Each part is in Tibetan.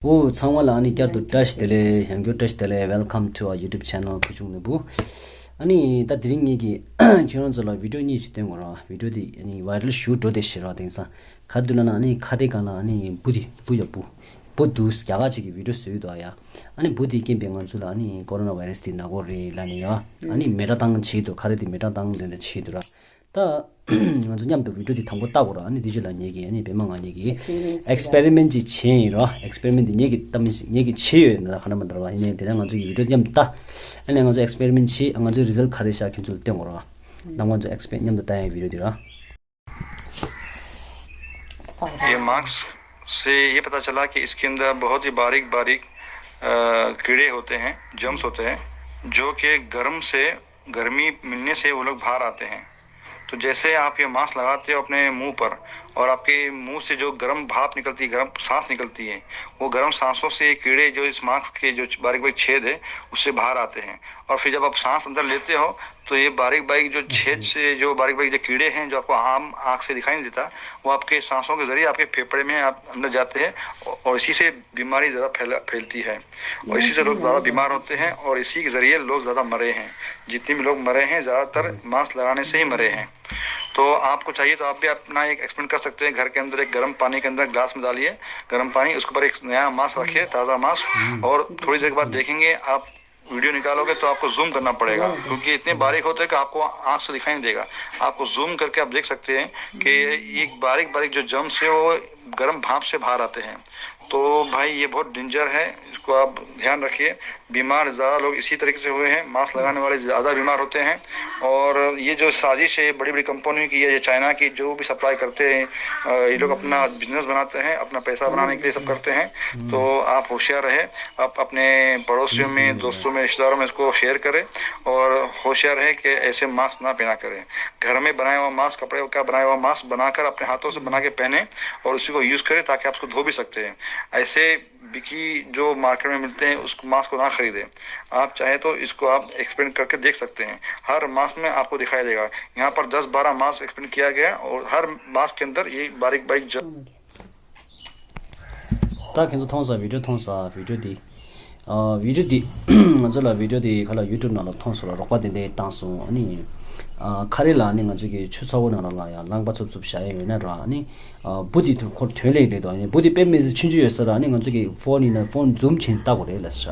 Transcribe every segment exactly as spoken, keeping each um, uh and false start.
འོ་ཚང་མ་ལ་ཨ་ནི་བསྐྱར་དུ་བཀྲ་ཤིས་བདེ་ལེགས། ཡང་བསྐྱར་བཀྲ་ཤིས་བདེ་ལེགས། Welcome to our YouTube channel བུ་ཆུང་ནོར་བུ། ཨ་ནི་ད་དེ་རིང་ངེད་ཀྱིས་ཁྱེད་རང་ཚོ་ལ་བི་ཌིའོ་གཉིས་ཤིག་སྟོན་དགོས་ར། བི་ཌིའོ་དེ་ཨ་ནི་ཝའི་རལ་ཞུ་འགྲོ་བསྡད་ཤག་ར། དེང་སང་ག་རེ་འདུག་ལབ་ན་ཨ་ནི་ཁ་རས་སྒང་ལ་ཨ་ནི་འབུ་དེ་འབུ་ཡ་འབུ་འབུ་འདུག་རྒྱ་གར་ཅིག་གིས་བི་ཌིའོ་བཟོས་འདུག་ཨ་ཡ། ཨ་ནི་འབུ་དེ་རྐྱེན་པས་ང་ཚོ་ལ་ཨ་ནི་ཀོ་རོ་ན་ཝའི་རལ་དེ་ན་གི་རེད་ལབ་ནས་ཡ། ཨ་ནི་མེ་སྲེག་བཏང་བྱས་འདུག་ཁ་རས་དེ་མེ་སྲེག་བཏང་དེ་འདྲ་བྱས་འདུག་ར། ད་ང་ཚོ་མཉམ་དུ་བི་ཌིའོ་འདི་དང་པོ་ལྟ་དགོས་ར། ཨ་ནི་འདི་རྗེས་ལ་ངེད་ཀྱིས་ཨ་ནི་པད་མ་ང་གཉིས་ཀྱིས་ཨེག་སི་པེ་རི་མེན་ཊི་ཅིག་བྱས་ཡིན་ར། ཨེག་སི་པེ་རི་མེན་ཊི་འདི་ངེད་ཀྱིས་ལྟ་མི་ཤེས། ངེད་ཀྱིས་བྱས་ཡོད་ན་ད་ག་འདྲ་མ་འདྲ་བ་ཡིན་ནའི་དེ་ནས་ང་ཚོ་ཡི་བི་ཌིའོ་མཉམ་དུ་ལྟ། ཨ་ནི་ང་ཚོ་ཨེག་སི་པེ་རི་མེན་ཊི་བྱས། ང་ཚོས་རི་ཛལ་ཊི་ག་རེ་ཤག་ཁྱེད་ཚོ་ལ་སྟོན་དགོས་ར། ནམ་ང་ཚོ་ཨེག་སི་པེ་མཉམ་དུ་ལྟ་ཡ་བི་ཌིའོ་འདི་ར། ये मास्क से ये पता चला कि इसके अंदर बहुत ही बारीक बारीक अ, कीड़े होते हैं, जर्म्स होते हैं, जो कि गर्म से गर्मी मिलने से वो लोग बाहर आते हैं। तो जैसे आप ये मास्क लगाते हो अपने मुंह पर और आपके मुंह से जो गर्म भाप निकलती है, गर्म सांस निकलती है, वो गर्म सांसों से ये कीड़े जो इस मास्क के जो बारीक बारीक छेद है, उससे बाहर आते हैं। और फिर जब आप सांस अंदर लेते हो तो ये बारीक बारीक जो छेद से जो बारीक बारीक जो कीड़े हैं जो आपको आम आँख से दिखाई नहीं देता, वो आपके सांसों के जरिए आपके फेफड़े में आप अंदर जाते हैं और इसी से बीमारी ज़्यादा फैला फैलती है। और इसी से लोग ज़्यादा बीमार होते हैं और इसी के ज़रिए लोग ज़्यादा मरे हैं। जितने भी लोग मरे हैं ज़्यादातर मास्क लगाने से ही मरे हैं। तो आपको चाहिए तो आप भी अपना एक एक्सपेरिमेंट कर सकते हैं। घर के अंदर एक गर्म पानी के अंदर ग्लास में डालिए गर्म पानी, उसके ऊपर एक नया मास्क रखिए, ताज़ा मास्क, और थोड़ी देर के बाद देखेंगे आप वीडियो निकालोगे तो आपको जूम करना पड़ेगा क्योंकि इतने बारीक होते हैं कि आपको आँख से दिखाई नहीं देगा। आपको जूम करके आप देख सकते हैं कि ये बारीक बारीक जो जर्म्स है वो गर्म भाप से बाहर आते हैं। तो भाई ये बहुत डेंजर है, इसको आप ध्यान रखिए। बीमार ज़्यादा लोग इसी तरीके से हुए हैं, मास्क लगाने वाले ज़्यादा बीमार होते हैं। और ये जो साजिश है ये बड़ी बड़ी कंपनियों की है, ये चाइना की जो भी सप्लाई करते हैं, अ, ये लोग अपना बिजनेस बनाते हैं, अपना पैसा बनाने के लिए सब करते हैं। तो आप होशियार रहे, आप अपने पड़ोसियों में, दोस्तों में, रिश्तेदारों में इसको शेयर करें और होशियार रहें कि ऐसे मास्क ना पहना करें। घर में बनाया हुआ मास्क, कपड़े का बनाया हुआ मास्क बनाकर अपने हाथों से बना के पहने और उसी को यूज़ करें ताकि आप उसको धो भी सकते हैं। ऐसे बिकी जो मार्केट में मिलते हैं उस मास्क को ना खरीदें। आप चाहें तो इसको आप एक्सपेरिमेंट करके देख सकते हैं। हर मास्क में आपको दिखाई देगा। यहाँ पर दस बारह मास्क एक्सपेरिमेंट किया गया और हर मास्क के अंदर ये बारीक बारीक ज- ད་ཁྱེད་ཚོ་མཐོང་ས། བི་ཌིའོ་མཐོང་ས། བི་ཌིའོ་འདི། ཨ་བི་ཌིའོ་འདི་ང་ཚོ་ལ་བི་ཌིའོ་འདི་ག་ལ་ཡུ་ཊུབ་ནང་ལ་མཐོང་སོང་ལ། རོགས་པ་དེ་འདྲས་བཏང་སོང་། ཨ་ནི་ཨ་ཁ་རས་ལ་ཨ་ནི་ང་ཚོ་གི་ཆུ་ཚ་བོ་ནང་ལ་ཡང་རླངས་པ་འཚུབ་འཚུབ་བཞག་ཡ་ཡོད་ན་ར། ཨ་ནི་ཨ་འབུ་འདི་ཐུ་ཁོར་ཐོན་ལེ་རེད་དོ། ཨ་ནི་འབུ་འདི་དཔེ་མི་སྲིད་ཆུང་ཆུང་ཡོད་ས་ར། ཨ་ནི་ང་ཚོ་གི་ཕོན་ཡིན་ན་ཕོན་ཛུམ་བྱས་ནས་ལྟ་དགོས་རེད་ལབ་ཤག་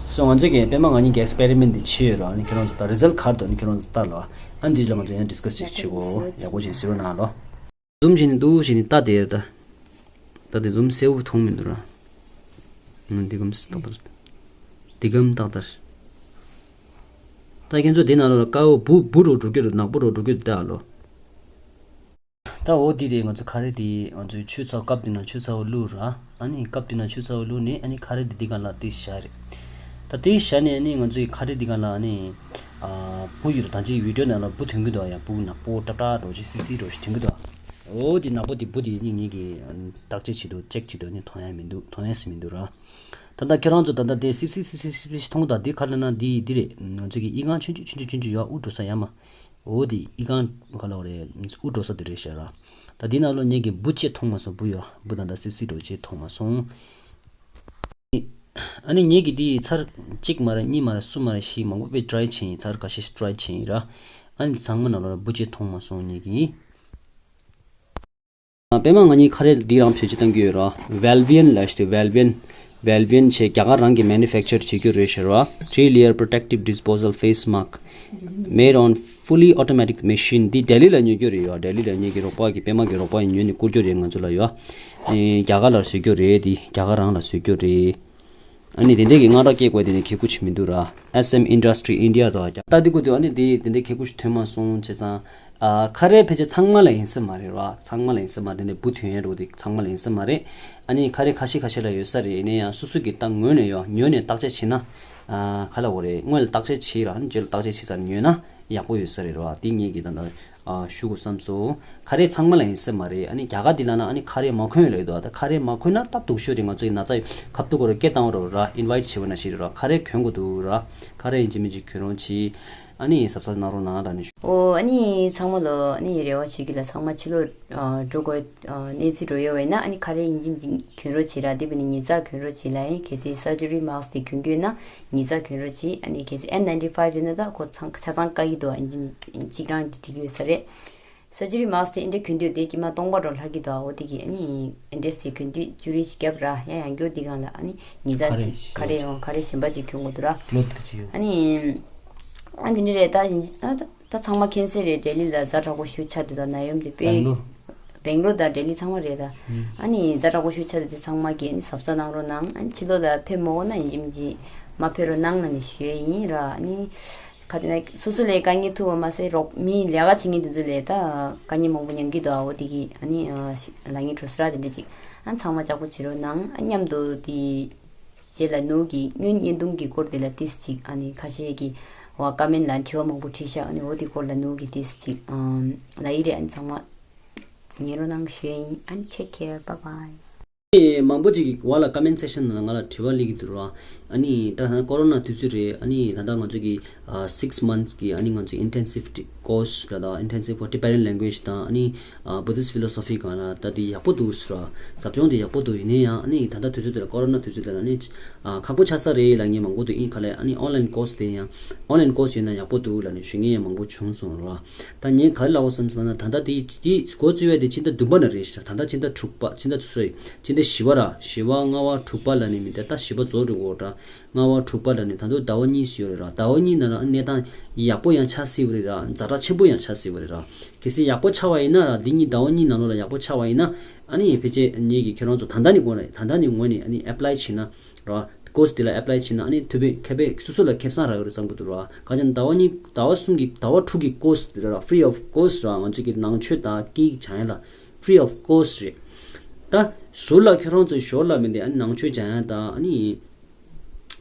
སོ་ང་ཚོ་གི་པད་མ་ང་གཉིས་ཀྱི་ཨེག་སི་པེ་རི་མེན་ཊི་འདི་བྱས་ཡོད་ར། ཨ་ནི་ཁྱེད་རང་ཚོ་ད་རི་ཛལ་ཊི་ག་རེ་འདུག་ཨ་ནི་ཁྱེད་རང་ཚོ་ལྟ་ལ། ཨ་ནི་འདི་ལ་ང་ཚོ་ཡང་ཌི་སི་ཀ་སི་ཅིག་བྱེད་དགོས། ཡག་པོ་ཅིག་གཟིགས་རོགས་གནང་ལོ། ཛུམ་བྱས་ནས་འདུག་བྱས་ནས་ལྟ་དེ་རེད་ད། ད་དེ་ཛུམ་གསལ་པོ་མཐོང་མི་འདུག་ར། ང་འདི་གམ་ཏག་ཏག་འདི་གམ་ཏག་ཏག་ད་ཁྱེད་ཚོ་འདི་ནང་ལ་དཀར་པོ་འབུ་འབུ་རུ་འགྲོ་རྒྱུ་རུ་ནག་པོ་རུ་འགྲོ་རྒྱུ་འདི་ལྟ་ཨ་ལོ། ད་འོ་འདི་རེད། ང་ཚོ་ཁ་རས་འདི་ང་ཚོའི་ཆུ་ཚ་ཀབ་འདི་ནང་ཆུ་ཚ་བོ་བླུགས་ར། ཨ་ནི་ཀབ་འདི་ནང་ཆུ་ཚ་བོ་བླུགས་ནས་ཨ་ནི་ཁ་རས་འདི་འདི་ག་ལ་དེ་བཞག་རེད། ད་དེ་བཞག་ནས་ཨ་ནི་ང་ཚོའི་ཁ་རས་འདི་ག་ལ་ཨ་ནི་ཨ་འབུ་ཡོད་རེད། ད་ཅི་བི་ཌིའོ་ནང་ལ་འབུ་ཐོན་གི་འདུག་ཡ། འབུ་ནག་པོ་ཏྲ་ཏྲ་འདྲ་ཅིག་སིབ་སིབ་འདྲ་ཅིག་ཐོན་གི་འདུག་འོ་དེ་ནག་པོ་དེ་འབུ་དེ་ནི་ངེད་ཀྱིས་བརྟག་དཔྱད་བྱེད་དུ་ཅེག་བྱེད་དུ་ནི་མཐོང་ཡ་མི་འདུག་མཐོང་ཡ་སི་མི་འདུག་ར། ད་ལྟ་ཁྱེད་རང་ཚོ་ད་ལྟ་དེ་སིབ་སིབ་སིབ་སིབ་སིབ་སིབ་མཐོང་ད། དེ་ག་ལ་ན་དེ་དེ་རེད། ང་ཚོ་གི་ཨི་ཁང་ཆུང་ཆུང་ཆུང་ཆུང་ཆུང་ཡོད། དབུ་འགྲོ་ས་ཡ་མ། འོ་དེ་ཨི་ཁང་ག་ལ་འོ་རེད། དབུ་འགྲོ་ས་དེ་རེད་ཤག་ར། ད་དེ་ནང་ལོ་ངེད་ཀྱིས་འབུ་ཅིག་མཐོང་མ་སོང་། འབུ་ཡོད། འབུ་ད་ལྟ་སིབ་སིབ་འདྲ་ཅིག་མཐོང་མ་སོང་། ཨ་ནི་ངེད་ཀྱིས་དེ་ཚར་གཅིག་མ་རེད། གཉིས་མ་རེད། གསུམ་མ་རེད། བཞི་མང་པོ་དཔེ་ཊ་རའི་བྱས་ཡིན། ཚར་ཁ་ཤས་ཤིག་ཊ་རའི་བྱས་ཡིན་ར། ཨ་ནི་ཚང་མ་ནང་ལོགས་ལ་འབུ་ཅིག་མཐོང་མ་སོང་ངེད་ཀྱིས། ཨ་པད་མ་ང་གཉིས་ཁ་རས་འདི་རང་བེད་སྤྱོད་གཏང་གི་ཡོད་ར། Valvion ལབ་ཞིག་འདུག Valvion། Valvion བྱས་རྒྱ་གར་རང་གིས་མེ་ནུ་ཕེག་ཅར་བྱེད་རྒྱུ་རེད་ཤག་ར། Three layer protective disposal face mask made on fully automatic machine འདི་ལྡི་ལི་ལ་ཉོ་རྒྱུ་རེད་ཡ། ལྡི་ལི་ལ་ངེད་ཀྱི་རོགས་པ་གི་པད་མ་གི་རོགས་པ་ཡིས་ཉོས་ནས་བསྐུར་རྒྱུ་རེད་ང་ཚོ་ལ་ཡ། ཨེ་རྒྱ་གར་ལ་བཟོ་རྒྱུ་རེད། འདི་རྒྱ་གར་རང་ལ་བཟོ་རྒྱུ་རེད། ཨ་ནི་དེ་འདྲས་ཀྱི་དངངས་སྐྲག་སྐྱེ་དགོས་དེ་ནི་གལ་ཆེན་པོ་ཞིག་མི་འདུག་ར། S M Industry India དང་ད་དེ་གུ་དེ་ཨ་ནི་དེ་དེ་འདྲས་གལ་ཆེན་པོ་ཞིག་ཐོན་མ་སོང་བྱས་ཙང་། ཨ་ཁ་རས་ཕལ་ཆེར་ཚང་མ་ལ་ཡིན་ས་མ་རེད་ར། ཚང་མ་ལ་ཡིན་ས་མ་རེད། དེ་འདྲས་འབུ་ཐོན་ཡས་འགྲོ་དེ་ཚང་མ་ལ་ཡིན་ས་མ་རེད། ཨ་ནི་ཁ་རས་ཁ་ཤས་ཁ་ཤས་ལ་ཡོད་ས་རེད། ཡིན་ན་ཡང་སོ་སོ་གི་ད་ངོས་ནས་ཡོད་ཉོས་ནས་བརྟག་དཔྱད་བྱས་ན། ཨ་ག་ལབ་དགོས་རེད། སྔོན་ལ་བརྟག་དཔྱད་བྱས་ར། ཨ་ནི་རྗེས་ལ་བརྟག་དཔྱད་བྱས་ཚར་ཉོས་ན་ཡག་པོ་ཡོད་ས་རེད་ར། དེ་ངེད་ཀྱིས་ད་ལྟ་ཨ་ཞུ་དགོས་བསམ་སོང་། ཁ་རས་ཚང་མ་ལ་ཡིན་ས་མ་རེད། ཨ་ནི་རྒྱ་གར་འདི་ལ་ན་ཨ་ནི་ཁ་རས་མ་གོན་ལབ་འདུག་ད་ཁ་རས་མ་གོན་ན་སྟབས་སྡུག་ཤོས་རེད། ང་ཚོ་ཡི་ན་ཚ་ཡི་ཁ་ཐུག་གོ་ར་སྐད་བཏང་བ་ར་ཨིན་ཝའི་ཊི་བྱེད་པ་ན་ཞིག་རེད་ར། ཁ་རས་གོན་དགོས་འདུག་ར། ཁ་རས་ཡིན་གཅིག་མིན་གཅིག་གོན་རོགས་གྱིས། ཨ་ནི་གཟབ་གཟབ་གནང་རོགས་གནང་ར་ནི་ཞུ། ཨོ་ཨ་ནི་ཚང་མ་ལོ་ཨ་ནི་རེ་བ་ཞུ་གི་ལ། ཚང་མ་ཕྱི་ལོགས་འགྲོ་དགོས་གནས་ཚུལ་འགྲོ་ཡོད་བས་ན་ཨ་ནི་ག་རེ་ཡིན་གཅིག་གྱོན་རོགས་བྱེད་ར། དེ་བས་ནི་ཉི་ཚགས་གྱོན་རོགས་བྱེད་ལ། ཡིན་གལ་སྲིད་surgery mask དེ་གྱོན་གྱི་ཡོད་ན་ཉི་ཚགས་གྱོན་རོགས་བྱེད། ཨ་ནི་གལ་སྲིད་N ninety five ཡོད་ན་ད་ཁོ་ཚང་ཆ་ཚང་བཀག་གི་འདུག་ཨ་ནི་གཅིག་རང་འགྲིག་གི་ཡོད་ས་རེད། surgery mask དེ་འདྲ་གྱོན་དུས་དེ་དཀྱིལ་མ་སྟོང་པ་འགྲོ་ལྷག་གི་འདུག་འོ་དེ་གི་ཨ་ནི་ཨེ་འདྲས་སེ་གྱོན་དུས་བཅུ་རེ་ཞིག་བརྒྱབ་ར་ཡང་ཡང་སྐྱོར་དེ་གང་ལ་ཨ་ནི་ཉི་ཚགས་ཤིག་ག་རེ་ཡང་ག་རེ་གཞན་པ་ཅིག་གྱོན་དགོས་འདུག་ར། ཨ་ནི་ཨ་དེ་འདྲ་རེད་ད། ད་ཚང་མ་མཁྱེན་གསལ་རེད། ལྡི་ལི་ལ་ཛ་དྲག་པོ་ཞེ་པོ་ཆགས་འདུག་ད་ན་ཡོམ་དེ་དཔེ་སྦེང་ལོར། སྦེང་ལོར་དང་ལྡི་ལི་ཚང་མ་རེད་ད། ཨ་ནི་ཛ་དྲག་པོ་ཞེ་པོ་ཆགས་འདུག་དེ་ཚང་མ་གི་ཨ་ནི་གཟབ་གཟབ་གནང་རོགས་གནང་། ཨ་ནི་ཕྱི་ལོགས་ལ་ཕེབས་མ་དགོས་ན་ཡིན་གཅིག་མིན་གཅིག་མ་ཕེབས་རོགས་གནང་ལབ་ནས་ཞུ་ཡས་ཡིན་ར། ཨ་ནི། ག་དེ་ན་སོ་སོ་ལས་དཀའ་ངལ་ཐུག་པ་མ་ཟད་རོགས་མི་ལས་ཀ་བྱེད་མཁན་དེ་ཚོ་ལས་ད་དཀའ་ངལ་མང་པོ་མྱོང་གི་འདུག་ཨ། འོ་དེ་གི་ཨ་ནི་ལ་ངན་གྲོ་སི་ར་དེ་འདྲ་ཅིག་ཨ་ཚང་མ་ལྕགས་པོ་བྱེད་རོགས་གནང་། ཨ་མཉམ་དུ་དེ་རྗེས་ལ་ནུ་གི་སྔོན་བརྙན་ཐུང་གི་སྐོར་དེ་ལ་ཏིས་ཅིག་ཨ་ནི་ཁ་ཤས་ཀྱི་བ་ཀ་མེན་ལ་དྲི་བ་མང་པོ་བྲིས་ཤག་ཨ་ནི་འོ་དེ་སྐོར་ལ་ནུ་གི་ཏིས་ཅིག་ལ་ཡི་རེད། ཨ་ནི་ཚང་མ་ཉན་རོགས་གནང་ཞུ་ཡས་ཡིན། ཨ་ནི་take care, bye bye. ཨེ་མང་པོ་ཅིག་གིས་བ་ལ་comment section ནང་ལ་ང་ལ་དྲི་བ་སླེབས་ཀྱི་འདུག་ར། ཨ་ནི་ད་ལྟ་ཀོ་རོ་ན་དུས་ཚོད་རེད། ཨ་ནི་ད་ལྟ་ང་ཚོ་གི་ཨ་six months གི་ཨ་ནི་ང་ཚོ་intensive course ད་ལྟ་intensive for Tibetan language དང་ཨ་ནི་ཨ་Buddhist philosophy སྒང་ལ་ད་དེ་ཡག་པོ་འདུག་ཟེར་ར། ཟབ་སྦྱོང་དེ་ཡག་པོ་འདུག་ཡིན་ནའི་ཡང་ཨ་ནི་ད་ལྟ་དུས་ཚོད་དེ་ལ་ཀོ་རོ་ན་དུས་ཚོད་དེ་ལ་ཨ་ནི་ཨ་ཁག་པོ་ཆགས་ས་རེད་ལབ་མཁན་མང་པོ་འདུག་ཡིན་ག་ལ་ཨ་ནི་online course དེ་ཡང་online course ཡོད་ན་ཡག་པོ་འདུག་ལབ་ནས་ཞུ་མཁན་ཡང་མང་པོ་བྱུང་སོང་ར། ད་ངས་ག་རེ་ལབ་དགོས་བསམ་སོང་ན་ད་ལྟ་དེ་དེ་འགོ་བཙུགས་ཡས་དེ་ཕྱི་ཟླ་བདུན་པ་ནས་རེད་ཤག་ད་ལྟ་ཕྱི་ཟླ་དྲུག་པ་ཕྱི་ཟླ་སོ་རེད་ཕྱི་ཟླ་བཞི་པ་ར་བཞི་པ་ལྔ་པ་དྲུག་པ་ལབ་ནས་མི་འདུག་ད་བཞི་པ་རྫོགས་འགྲོ་གི་རེད་ར། ལྔ་པ་དྲུག་པ་ལབ་ནས་ད་དུང་ཟླ་བ་གཉིས་ཙམ་ཡོད་རེད་ར། ཟླ་བ་གཉིས་ནང་ལ་གནས་སྟངས་ཡག་པོ་ཡང་ཆགས་སྲིད་པ་རེད་ར། ཛ་དྲག་ཆེན་པོ་ཡང་ཆགས་སྲིད་པ་རེད་ར། གལ་སྲིད་ཡག་པོ་ཆགས་པ་ཡིན་ན་ར་འདི་གཉིས་ཟླ་བ་གཉིས་ནང་ལོགས་ལ་ཡག་པོ་ཆགས་པ་ཡིན་ན་ཨ་ནི་ཕལ་ཆེར་ངེད་ཀྱིས་ཁྱེད་རང་ཚོ་ད་ལྟ་ནས་དགོངས་རེད། ད་ལྟ་ནས་ངོས་ནས་ཨ་ནི་apply བྱས་ན་ར། course དེ་ལ་apply བྱས་ན་ཨ་ནི་ཐུབ་པའི་ཁེ་ཕན་སོ་སོ་ལ་ཁེ་བཟང་རག་གི་རེད་བསམ་གི་འདུག་ར། ག་ཅི་ན་ཟླ་བ་གཉིས་ཟླ་བ་གསུམ་གྱི་ཟླ་བ་དྲུག་གི་course དེ་ར་free of cost ར། ང་ཚོ་གི་ནང་ཆོས་དང་སྐད་ཡིག་སྦྱང་ཡ་ལ་free of cost རེད། ད་ཟུར་ལ་ཁྱོད་རང་ཚོ་ཞོར་ལ་མི་འདི་ཨ་ནི་ནང་ཆོས་སྦྱང་ཡ་དང་ཨ་ནི་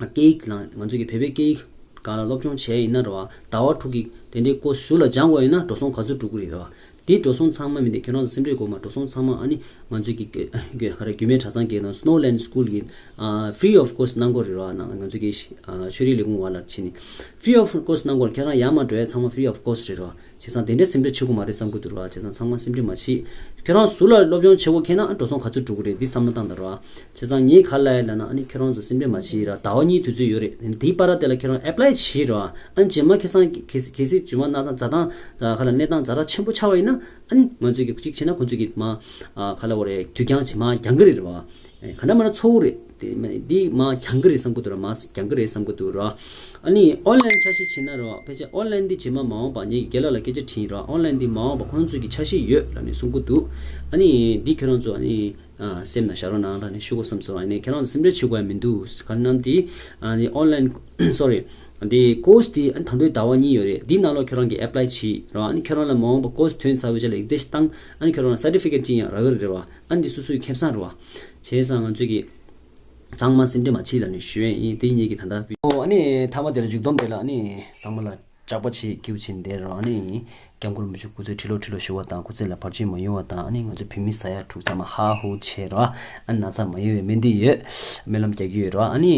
སྐད་ཡིག་ལ་ང་ཚོ་གི་བོད་པའི་སྐད་ཡིག་སྒང་ལ་སློབ་སྦྱོང་བྱས་ཡིན་ན་ར་བ། ཟླ་བ་དྲུག་གི་དེ་འདྲའི་course ཟུར་ལ་སྦྱང་དགོས་ཡིན་ན་འགྲོ་སོང་ག་ཚོད་འགྲོ་གི་རེད་ར་བ། དེ་འགྲོ་སོང་ཚང་མ་མི་འདི་ཁྱེད་རང་ཚོ་སེམས་ཁྲལ་དགོས་མ། འགྲོ་སོང་ཚང་མ་ཨ་ནི་ང་ཚོ་གི་ག་རེ་རྒྱུད་སྨད་གྲྭ་ཚང་གི་ནང་Snowland School གི་ཨ་free of cost གནང་དགོས་རེད་ར་བ། ང་ཚོ་གི་ཨ་ཆོས་རིག་ལས་ཁུངས་བ་ལ་ཕྱིན་ནས་free of cost གནང་དགོས་རེད། ཁྱེད་རང་ཡར་མར་འགྲོ་ཡ་ཚང་མ་free of cost རེད་ར་བ། བྱས་ཙང་དེ་འདྲའི་སེམས་ཁྲལ་བྱེད་དགོས་མ་རེད་བསམ་གི་འདུག་ར། བྱས་ཙང་ཚང་མ་སེམས་ཁྲལ་མ་བྱེད། ཁྱོད་རང་ཟུར་ལ་སློབ་སྦྱོང་བྱེད་དགོས་མཁན་ན་ཨ་འགྲོ་སོང་ག་ཚོད་འགྲོ་གི་རེད་འདི་བསམ་བློ་བཏང་དང་ར། བྱས་ཙང་ངས་ག་ལབ་ཡ་ལབ་ན་ཨ་ནི་ཁྱོད་རང་ཚོ་སེམས་ཁྲལ་མ་བྱེད་ར། ཟླ་བ་གཉིས་དུས་ཚོད་ཡོད་རེད། དེའི་བར་དེ་ལ་ཁྱོད་རང་apply བྱེད་ར། ཨ་ནི་རྗེས་མ་ཁ་སང་གལ་སྲིད་རྗེས་མ་གནས་སྟངས་ཛ་དྲག་ག་ལ་གནས་སྟངས་ཛ་དྲག་ཆེན་པོ་ཆགས་པ་ཡིན་ན་ཨ་ནི་ང་ཚོས་ཀྱི་གཅིག་བྱས་ན་ཁོང་ཚོས་ཀྱི་མ་ག་ལ་བ་རེད་དུས་འགྱངས་བྱེད་མ་འགྱངས་གི་རེད་ར། ག་འདྲ་མ་འདྲ་ཚོགས་རེད། དེ་མ་འདི་མ་འགྱངས་གི་རེད་བསམ་གི་འདུག་ར། མ་འགྱངས་གི་རེད་བསམ་གི་འདུག་ར། ཨ་ནི་online འཆར་གཞི་བྱེད་ན་ར་ཕལ་ཆེར་online འདི་རྗེས་མ་མ་འོངས་པ་ངེད་ཀྱི་རྒན་ལགས་ལ་སྐད་ཆ་དྲིས་ར། online འདི་མ་འོངས་པ་ཁོང་ཚོས་ཀྱི་འཆར་གཞི་ཡོད་ལབ་ནས་གསུང་གི་འདུག་ཨ་ནི་འདི་ཁྱེད་རང་ཚོ་ཨ་ནི་སེམས་ནང་བཞག་རོགས་གནང་ལབ་ནས་ཞུ་དགོས་བསམ་སོང་། ཨ་ནི་ཁྱེད་རང་ཚོ་སེམས་ཁྲལ་བྱེད་དགོས་ཡ་མི་འདུག་ག་རེ་ན་འདི་ཨ་ནི་online sorry འདི་course འདི་ཨ་ནི་ད་དུང་ཟླ་བ་གཉིས་ཡོད་རེད། འདི་ནང་ལོགས་ཁྱེད་རང་གིས་apply བྱེད་ར། ཨ་ནི་ཁྱེད་རང་ལ་མ་འོངས་པ་course ཐོན་ཚར་བའི་རྗེས་ལ་exam བཏང་ཨ་ནི་ཁྱེད་རང་ལ་certificate ཅིག་ཡང་རག་གི་རེད་བ། ཨ་ནི་འདི་སོ་སོའི་ཁེ་བཟང་རེད་བ། བྱས་ཙང་ང་ཚོས་ཀྱི་ཚང་མ་སེམས་ཁྲལ་མ་བྱེད་ལབ་ནས་ཞུ་ཡས་ཡིན། དེ་ཉིད་ཀྱི་ད་ལྟ་ཨོ་ཨ་ནི་མཐའ་མ་དེ་ལ་མཇུག་སྡོམ་དེ་ལ་ཨ་ནི་ཚང་མ་ལ་སྐྱག་པ་བྱེད་སྐྱིད་པོ་བྱེད་བསྡད་རོགས། ཨ་ནི་སྐྱབས་མགོན་རིན་པོ་ཆེ་སྐུ་ཚེ་ཁྲི་ལོ་ཁྲི་ལོ་བཞུགས་པ་དང་སྐུ་ཚེ་ལ་བར་ཆད་མ་ཡོང་བ་དང་ཨ་ནི་ང་ཚོ་བོད་མི་ས་ཡ་དྲུག་ཚང་མ་ཧ་ཧུ་བྱེད་རོགས། ཨ་ནི་ན་ཚ་མ་ཡོང་བའི་སྨོན་འདུན་ཡོད། སྨོན་ལམ་རྒྱག་རྒྱུ་ཡོད་རོགས། ཨ་ནི་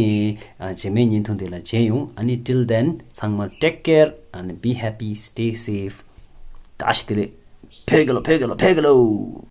ཨ་རྗེས་མའི་བརྙན་ཐུང་དེ་ལ་མཇལ་ཡོང་། ཨ་ནི་till then ཚང་མ་take care and be happy, stay safe. བཀྲ་ཤིས་བདེ་ལེགས། བོད་རྒྱལ་ལོ། བོད་རྒྱལ་ལོ།